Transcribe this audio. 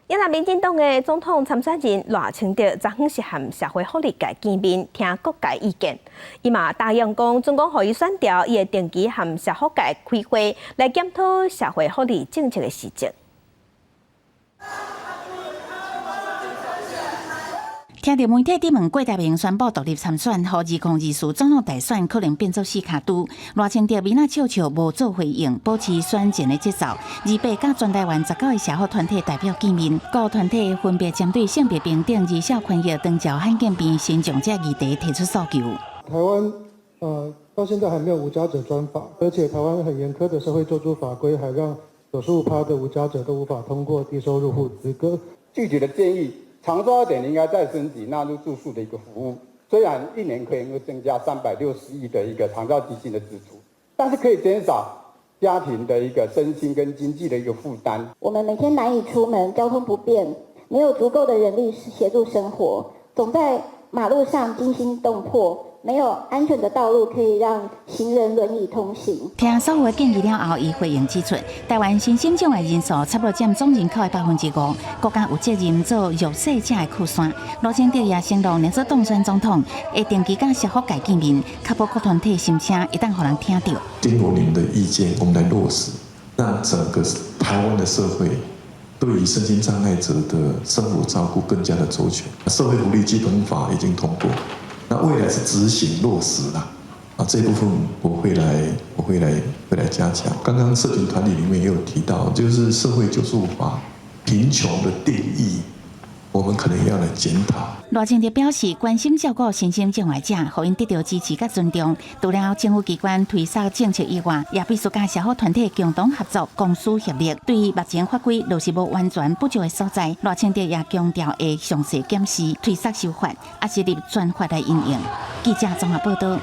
越南民進黨的總統參選人賴清德昨昏是和社會福利界見面，聽各界意見。伊嘛答應講，準講予伊選著，伊會定期和社福界開會來檢討社會福利政策的時政。聽著媒體質問郭台銘宣布獨立參選，予2024總統大選可能變做四跤拄。賴清德面仔笑笑無做回應，保持選戰的節奏。28佮全台灣19個社福團體代表見面，各團體分別針對性別平等、兒少權益、長照、罕見病、身障這議題提出訴求。台灣到現在還沒有無家者專法，而且台灣很嚴苛的社會救助法規，還讓95%的無家者都無法通過低收入戶資格。具體的建議，長照2.0應該再升級納入住宿的一個服務，雖然一年可以增加360億的一個長照基金的支出，但是可以減少家庭的一個身心跟經濟的一個負擔。我們每天難以出門，交通不便，沒有足夠的人力協助生活，總在馬路上驚心動魄，沒有安全的道路可以讓行人輪椅通行。聽所有的建議了後，伊回應指出，台灣身心障礙人數差不多佔總人口的5%，國家有責任做弱勢者的靠山。賴清德也承諾，若做當選總統，會定期佮社福界見面，確保各團體心聲會當予人聽著。經過您的意見，我們來落實，讓整個台灣的社會對於身心障礙者的生活照顧更加的周全。社會福利基本法已經通過。那未來是執行落實啦，啊，這部分我會來加強。剛剛社群團體裡面也有提到，就是社會救助法貧窮的定義，我們可能要來檢討。賴清德表示，關心照顧身心障礙者，予𪜶得著支持佮尊重。除了政府機關推捒政策以外，也必須佮社福團體共同合作、公私協力。對於目前法規落實無完全不足的所在，賴清德也強調會詳細檢視、推捒修法，抑是立專法來因應。記者綜合報導。